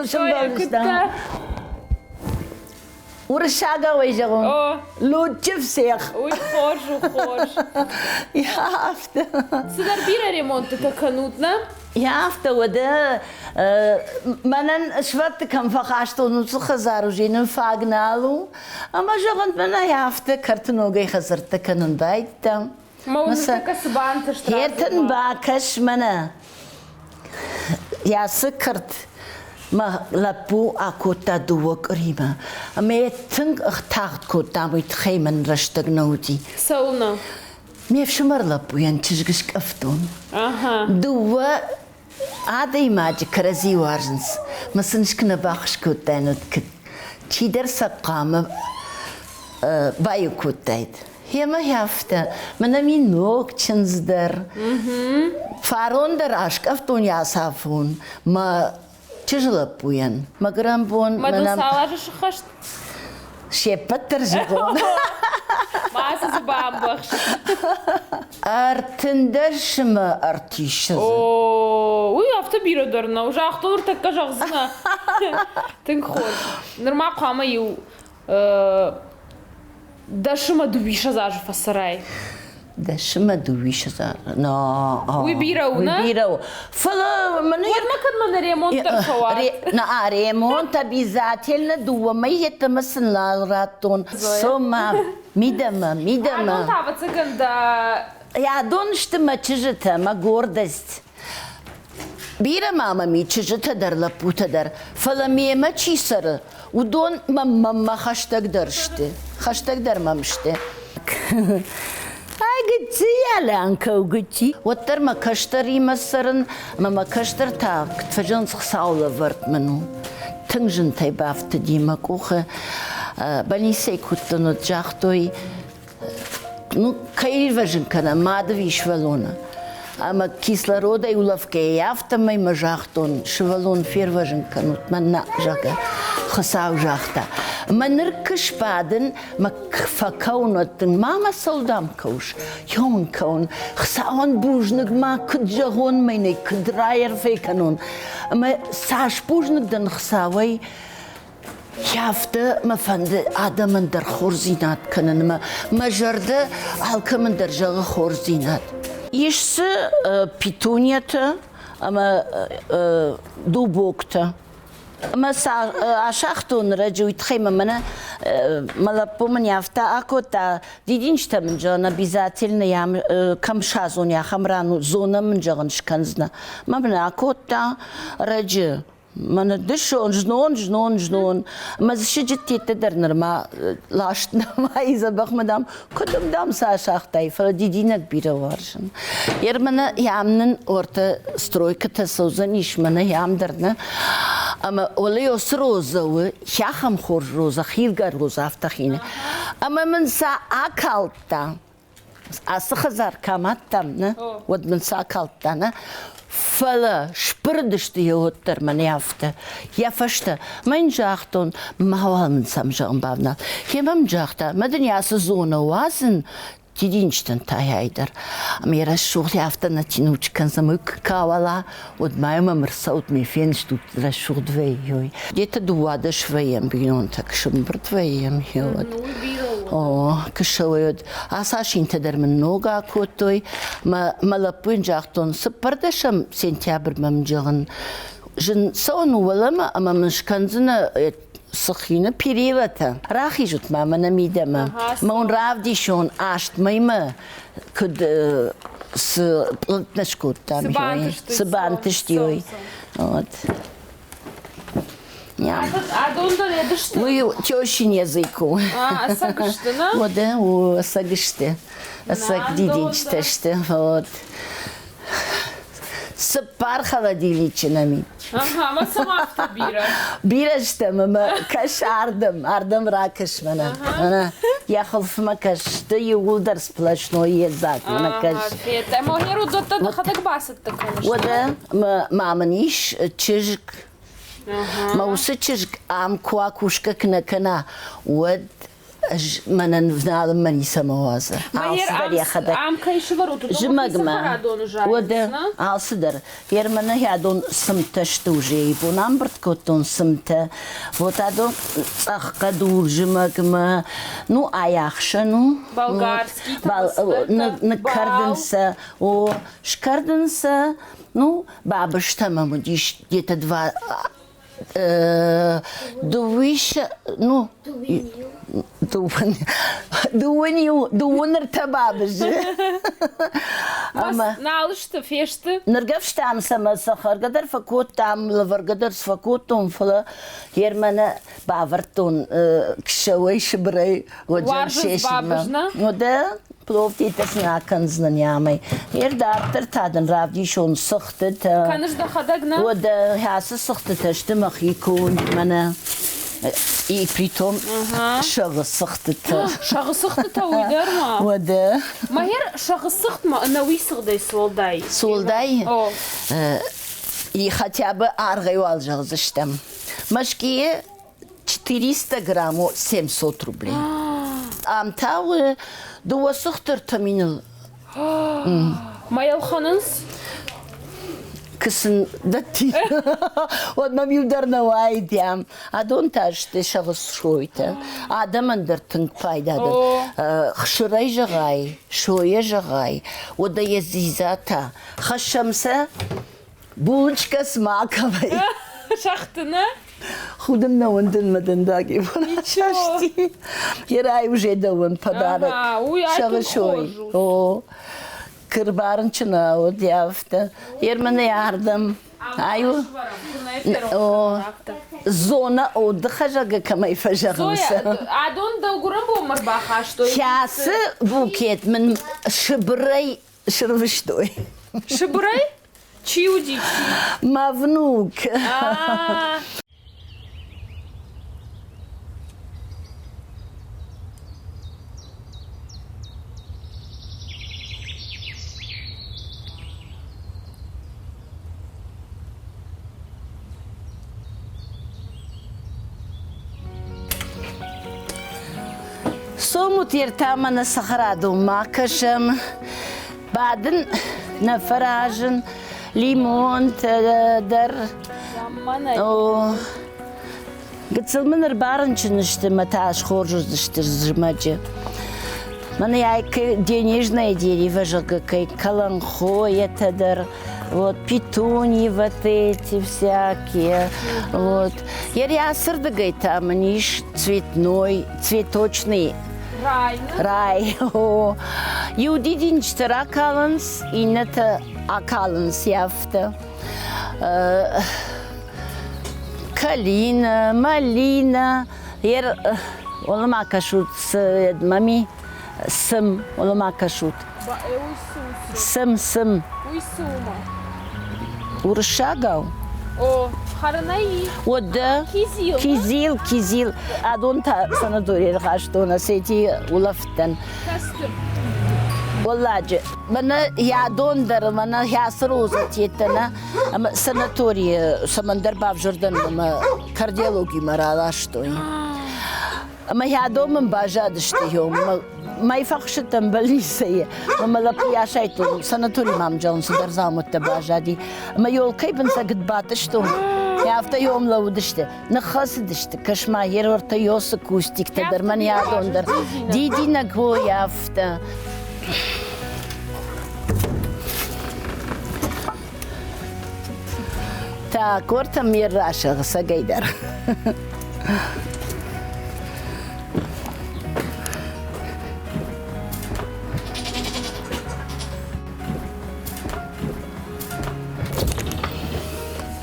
Сымбӕлдыстӕм. Уырыссагау ӕй зӕгъон. Лучше всех. Уый хорз у, хорз. Афтӕ. Цыдӕр бирӕ ремонттытӕ кӕнут, нӕ? Афтӕ уӕдӕ мӕнӕн сывӕртты кӕм фӕхастон, уыцы хӕдзар уже нын фаг нал у. Ӕмӕ зӕгъын, мӕнӕй афтӕ кӕрты ногӕй хӕдзӕрттӕ кӕнын байдыдтам. Мӕ уынтӕккӕ цы бантыст Хетын бакӕс мӕнӕ. Йӕ кӕрт мӕ лӕппу акодта дыууӕ къуыримӕ. Ӕмӕ йӕ тынг тагъд кодтам, уый тыххӕй мӕн рӕстӕг нӕ уыди. Цӕуылнӕ? Ме фсымӕр лӕппуйӕн чызг скъӕфтон. Дыууӕ адӕймаджы кӕрӕдзи уарзынц, мӕ сын куы нӕ баххуыс кодтаин, уӕд чидӕр сӕ хъуамӕ баиу кодтаид. Гъемӕ афтӕ, мӕнӕ ми ног чындз дӕр. Фарон дӕр аскъӕфтон йӕ ацафон мӕ чызджы лӕппуйӕн. Мӕ грӕмбон Мӕ дыл цал азы сыххӕст? Се ппӕт дӕр зӕгъон. Мацы дзы бамбӕхс. Ӕртындӕсмӕ ӕртиссӕдзы. О, уый афтӕ бирӕ дӕр нӕу. Загътон ныртӕккӕ зӕгъдзынӕ. Тынг хорз. Нырма хъуамӕ иу дӕсымӕ дыууиссӕдз азы фӕцӕрай. Дӕсымӕ дыууиссӕдз азы. Уый бирӕ у, нӕ? Уый бирӕ у. Фӕлӕ мӕнӕ... Уӕдмӕ кӕд мӕнӕ ремонт дӕр фӕуа. На, ремонт обязательно дыууӕ мӕй йеддӕмӕ сын нал радтон. Цома, мидӕмӕ, мидӕмӕ. Адон та, ӕвӕццӕгӕн, дӕ... Адон сты мӕ чызджытӕ, мӕ гордость. Бирӕ ма мӕм и чызджытӕ дӕр, лӕппутӕ дӕр, фӕлӕ мемӕ чи цӕры, уыдон мӕм мӕнмӕ хӕстӕгдӕр сты. Хӕстӕгдӕр мӕм сты. Ай, гыцци, Алянка у гыцци. Уӕддӕр мӕ кӕстӕримӕ цӕрын, ӕмӕ мӕ кӕстӕр та, куыд фӕзӕгъынц, Хуыцауы лӕвӕрд мын у. Тынг зынтӕй бафтыди мӕ къухы. Больницӕйы куыдтӕн уӕд загътой, ну, кӕй ирвӕзын кӕнӕм мады сывӕллоны. Ӕмӕ кислородӕй улӕфгӕйӕ, афтӕмӕй мӕ загътон, сывӕллон фервӕзын кӕнут мӕн нӕ, зӕгъгӕ, Хуыцау загъта. Мӕ ныр куы сбадын, мӕ фӕкӕуын уӕд дын, мамӕ цӕуыл дам кӕуыс? Ёмын кӕуын, Хуыцауӕн бузныг ма куыд зӕгъон мӕнӕй, куыд райарфӕ кӕнон. Ӕмӕ цас бузныг дӕн Хуыцауӕй, Афтӕ мӕ фӕнды адӕмӕн дӕр хорздзинад кӕнын ӕмӕ мӕ зӕрдӕ алкӕмӕн дӕр зӕгъы хорздзинад. Ис дзы петуниятӕ ӕмӕ дубоктӕ. Ӕмӕ сӕ асагътон раджы уый тыххӕй мӕ мӕнӕ мӕ лӕппу мын афтӕ акодта, дидинджытӕ мын зӕгъын обязательно кӕм садзон, ахӕм ран зонӕ мын зӕгъын скӕндзынӕ. Мӕ мын акодта раджы Мӕнӕ дысон, знон, знон, знон. Мӕ дзы сыджыттӕ дӕр нырма ласт нӕма и дзӕбӕхмӕ, дам, куыд дам, сӕ асагътай, фӕлӕ дидинӕг бирӕ уарзын. Ер мӕнӕ ям нын ортӕ стройкӕтӕ цӕудзӕнис, мӕнӕ ям дӕр нӕ. Ӕмӕ уӕле цы розӕ у, ахӕм хорз розӕ, хилгӕ розӕ, афтӕ хины. Ӕмӕ мын сӕ акалдта. Ацы хӕдзар кӕм адтам, нӕ, уӕд мын сӕ акалдта, нӕ. Фӕлӕ сбырыдысты йӕ уӕддӕр мӕнӕ афтӕ. Йӕ фӕстӕ мӕ йын загътон, мауал мын сӕм зӕгъын бавнал. Йемӕ мын загъта, мӕ дын ацы зонӕ уадзын, дидинджытӕн тайӕй дӕр. Ӕмӕ йӕ рӕсугъд афтӕ нӕ тинуч кӕндзӕн, уый куы кауала, уӕд ма йӕм ӕрцӕут, ме фенстут, рӕсугъд вӕййой. Где-то дыууадӕс вӕййӕм бинонтӕ, куы сӕмбырд вӕййӕм, уӕд. О, куы ссӕуой, ацы асинтӕ дӕр мын ног акодтой. Мӕ, мӕ лӕппуйӕн загътон, цыппӕрдӕсӕм сентябрьмӕ мын зӕгъын, зын цӕуын у уӕлӕмӕ ӕмӕ мын скӕндзынӕ сыхины перилӕтӕ. Рахизут ма мӕнӕ мидӕмӕ. Мӕ уын равдисон аст мӕймӕ куыд цы пълантнӕ скодтам, цы бантысти, уый. Вот. Адон дӕр едысты? Уый тещин язык у. Ӕцӕг сты, нӕ? Уӕдӕ у, ӕцӕг сты. Ӕцӕг дидинджытӕ сты. Вот. Цыппар холодильничы нӕм и. Ага, ӕмӕ цӕмӕ афтӕ бирӕ? Бирӕ стӕм ӕмӕ кӕс ардӕм, ардӕм ракӕс мӕнӕ. Мӕнӕ йӕ хуылфмӕ кӕс, сты иууылдӕр сплошной йедзаг, мӕнӕ кӕс. Ӕмӕ уыдӕттӕ дӕхӕдӕг бацӕттӕ кӕныс? Уӕдӕ ма мын ис чызг. Мӕ уыцы чызг ам куы акусгӕ куы нӕ кӕна, уӕд Ӕз мӕнӕн вналынмӕ ницӕмӕ уадзы. Алцыдӕр йӕхӕдӕг. Ам кӕй сывӕрут, Зымӕгмӕ. Уӕдӕ алцыдӕр. Ерманы адон цымтӕ сты уже бон амбырд кодтон цымтӕ. Вот адон цъӕх хъӕдур зымӕгмӕ. Ну, ай ӕхсӕн у. Болгарский. Ныккӕрдын сӕ. О, скӕрдын сӕ. Ну, бабызтӕ мӕм уыдис где-то два дыууиссӕ ну дыууын дыууын иу дыууын ӕртӕ бабызы ӕмӕ нал сты фесты ныргӕвстам сӕ мӕ сӕ хӕргӕ дӕр фӕкодтам лӕвӕргӕ дӕр фӕкодтон фӕлӕ Ерманы бавӕрдтон ксӕуӕй Сыбырӕй Уарзыс бабыз нӕ? Уӕдӕ пловтитӕ сын акӕндзынӕн амӕй. Ер дарддӕр та дын равдисон цыхтытӕ. Кӕныс дӕхӕдӕг нӕ? Уӕдӕ ацы цыхтытӕ сты мӕхи конд мӕнӕ. И притом сӕгъы цыхтытӕ. Сӕгъы цыхтытӕ уый дӕр ма? Уӕдӕ. Мӕгӕр сӕгъы цыхтмӕ ӕнӕуи сыгъдӕй суӕлдай. Суӕлдай? И хотя бы аргъӕй уал зӕгъдзыстӕм. Мӕскуыйы 400 грамм 700 рублей. Ам та у дыууӕ цыхтыртӕ миныл. Ма йӕ ӕлхӕнынц? Кы сын дӕтти, уӕд мӕм иу дӕр нӕ уаид ам. Адон та сты сӕгъы сойтӕ. Адӕмӕн дӕр тынг пайда дӕр. Хсырӕй зӕгъай, сойӕ зӕгъай, уӕдӕ йӕ дзидза та. Хӕссӕм сӕ булочка с маковой. Шахты нӕ? Худын нӕ уӕндын мӕ дӕндаги расасти. Ерай уже дӕуӕн подарок. Сӕгъы сой. О, кырбарынчын уыд афтӕ. Ерманы ардӕм. Ай у. О, зона отдыха зӕгъгӕ кӕмӕй фӕзӕгъынц. Адон дӕугуырӕн бонмӕ рбахастой. Кӕцы букет мын Сыбырӕй сырвыстой. Сыбырӕй? Чи уыди, чи? Мӕ внук. Сомут ертӕмӕ нӕ цӕхӕрадонмӕ кӕсӕм. Бадын нӕ фӕразын, лимонтӕ дӕр. О, гыццыл мын ӕрбарынчын сты мӕ та схорз уыдзысты зымӕджы. Мӕнӕ айк денежное дерево, зӕгъгӕ, кӕй каланхоетӕ дӕр, вот петуньи вот эти всякие. Вот. Ерясырдыгӕй та мын ис цветной, цветочный рай. Рай. О. Иу дидинджытӕ ракалынц, иннӕтӕ акалынц афтӕ. Калина, малина, ер олама кӕсут мами сым, олама кӕсут. Сым, сым. Уый цы у ма? Уырыссагау? О, хӕрынӕй Уӕдӕ кизил. Кизил, кизил. Адон та санаторийы рхастон Осетийы улӕфттӕн. Кӕсты. Уӕлладжы. Мӕнӕ ядон дӕр, мӕнӕ хӕцы розытеттӕ нӕ ӕмӕ санаторийы цӕмӕндӕр бавзӕрдӕн ӕмӕ кардиологимӕ раластой. Ӕмӕ ядон мын баззадысты мӕй фӕхсыдтӕн больницӕйы ӕмӕ лӕппуйы асайдтон санаторий мӕм джауын цыдӕр дзаумӕттӕ баззади ӕмӕ елкӕйы бын сӕ гыд батъыстон афтӕ йом лӕууыдысты ныххӕцыдысты кӕс-ма ерортӕ ёсы кустиктӕ дӕр мӕн ядон дӕр дидинӕг ой афтӕ Так, ортӕ ме ррасӕгъ сӕгӕй дӕр.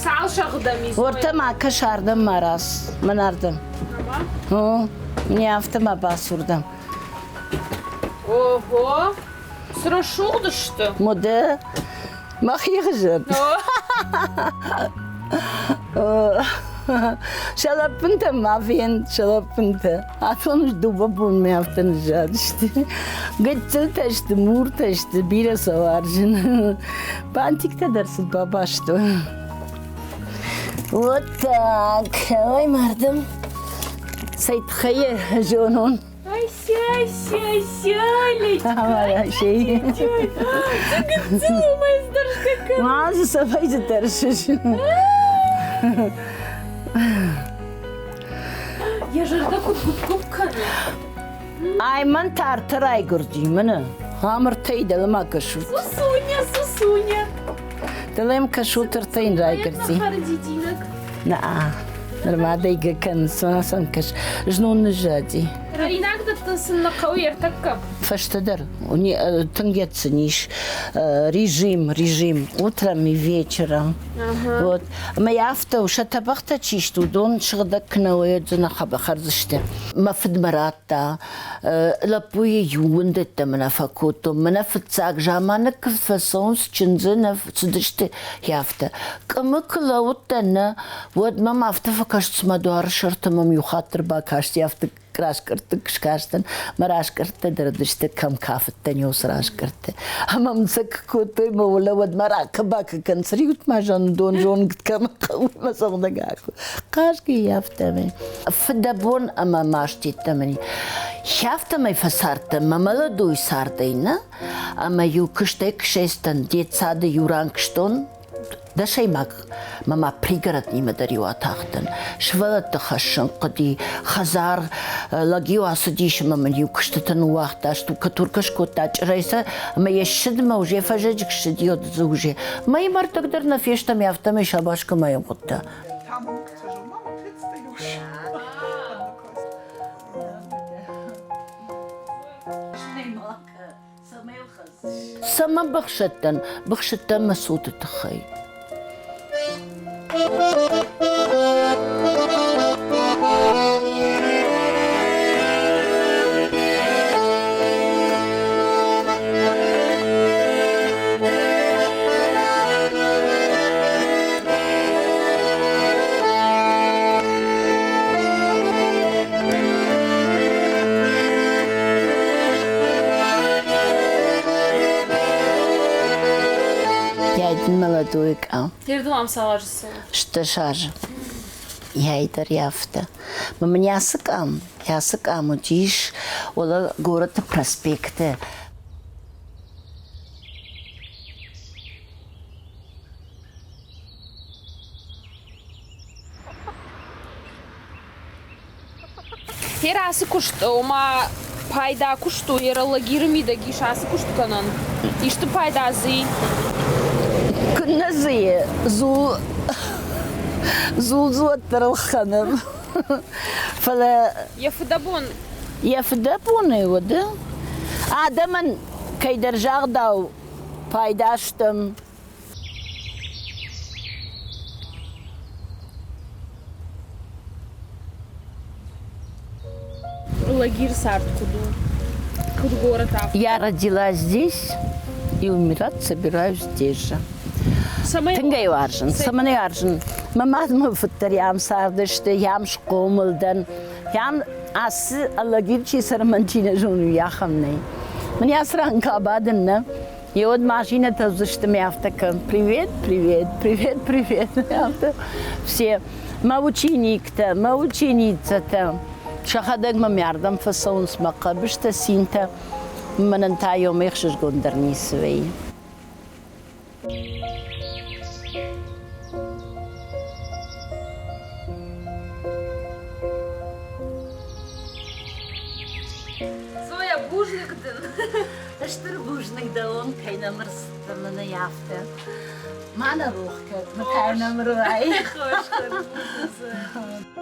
Цал сӕгъы дӕм ис? Уӕртӕ ма кӕс ардӕм ма рас, мӕн ардӕм. О, не афтӕ ма басурдӕм. Ого, цы рӕсугъд сты. Модӕ мӕхи хуызӕн. Сӕ лӕппынтӕ ма фен, сӕ лӕппынтӕ. Афон дыууӕ бонмӕ афтӕ ныззадысты. Гыццылтӕ сты, муртӕ сты, бирӕ сӕ уарзын. Бантиктӕ дӕр сын бабастон. Вот так. Ой, мардым. Цӕй тыххӕй зонон. Ася, Сялечка. Ма дзы цӕмӕй дзы тӕрсыс? Йӕ зӕрдӕ куыд гуыпп-гуыпп кӕны. Ай мӕн тарты райгуырди, мӕнӕ. Ам ӕртӕй дӕлӕмӕ кӕсут. Сусуня, Сусуня. Дӕлӕм кӕсут ӕртӕй райгуырди. Дидинӕг. Наа, нырма дӕйгӕ кӕнынц, сӕм кӕс. Знон ныззади. Хӕринаг дӕттын сын нӕ хъӕуы ӕртӕккӕ. Фӕстӕдӕр тынг сын ис режим, режим утром и вечером. Вот. Ӕмӕ афтӕ у, сӕ тӕбӕгътӕ чи сты, уыдон сыгъдӕг куы нӕ уой, уӕд дзы нӕ хӕрдзысты. Мӕ фыд мӕ радта, лӕппуйы иу уындӕттӕ мӕ нӕ фӕкодтон. Мӕнӕ фыццаг заманы куы фӕцӕуынц чындзы, нӕ цыдысты афтӕ. Къуымы куы лӕууыдтӕн, нӕ, уӕд мӕм афтӕ фӕкаст, цыма дуары сӕрты мӕм иу хатт ӕрбакасти, афтӕ разкъӕртты скастӕн, мӕ разкъӕрттӕ дӕр уыдысты, кӕм кафыдтӕн, уыцы разкъӕртты. Ӕмӕ мын сӕ куы кодтой, мӕ уӕлӕ уӕд мӕ ракӕ-бакӕ кӕн, цыриут ма зӕндон зонгт кӕм хъӕуы, мӕ сыгъдӕг ахуы. Хъазгӕ афтӕмӕй. Фыдӕбон ӕмӕ маст йеддӕмӕ Афтӕмӕй фӕцардтӕн мӕ молодой цардӕй, нӕ? Ӕмӕ-иу куыстӕй куысӕстӕн детсады иу ран куыстон, Дӕсӕймаг мӕ ма пригороднимӕ дӕр-иу атахтӕн. Сывӕллӕтты хӕссын хъуыди, хӕдзар лӕг-иу ацыдис ӕмӕ мын-иу куыстытӕ ныууагъта, штукатуркӕ скодта чъырӕй сӕ ӕмӕ йе ссыдмӕ уже фӕзӕджы ссыди дзы уже. Мӕйы мӕрдтаг дӕр нӕ фестӕм, афтӕмӕй шабашкӕ мӕйы хъуыдта. Цӕмӕн быхсыдтӕн? Быхсыдтӕн мӕ цоты тыххӕй. Я молодой къам. Тердуам цал азы цӕуы? 16 азы. Йӕй дӕр афтӕ. Мын ацы къам, ацы къам уыдис уӕлӕ горӕты проспекты. Гъер ацы куыст, ома пайда куыст у, гъер лагеры мидӕг ис ацы куыст кӕнӕн? Исты пайда дзы и? Куыннӕ дзы и, дзул, дзул дзы уӕддӕр ӕлхӕнӕм. Фӕлӕ Йӕ фыдӕбон Йӕ фыдӕбонӕй уӕды адӕмӕн кӕйдӕр загъдау пайда стӕм. Лагерь цард куыд у? Куыд город афтӕ? Я родилась здесь и умирать собираюсь здесь же. Тынг ӕй уарзын, цӕмӕн ӕй уарзын? Мӕ мад мӕ фыд дӕр ам цардысты, ам схъомыл дӕн. Ам ацы лагерь чи цӕры, мӕн чи нӕ зоны, уый ахӕм нӕй. Мын ацы ран куы абадын, нӕ, Еуӕд машинӕтӕ уыдзысты мӕ афтӕ кӕн, привет, привет, привет, привет. Афтӕ все мӕ учениктӕ, мӕ ученицӕтӕ сӕхӕдӕг мӕм ардӕм фӕцӕуынц мӕ хъӕбыстӕ, цинтӕ. Мӕнӕн та ёмӕ ӕхсызгондӕр ницы вӕййы. Зоя, бузныг дын. Стыр бузныг дӕуӕн, кӕй нӕм ӕрцыдтӕ мӕнӕй афтӕ. Ма нӕ рох кӕн, мӕ та нӕм рай. Хорз, хорз, бузныг, Зоя.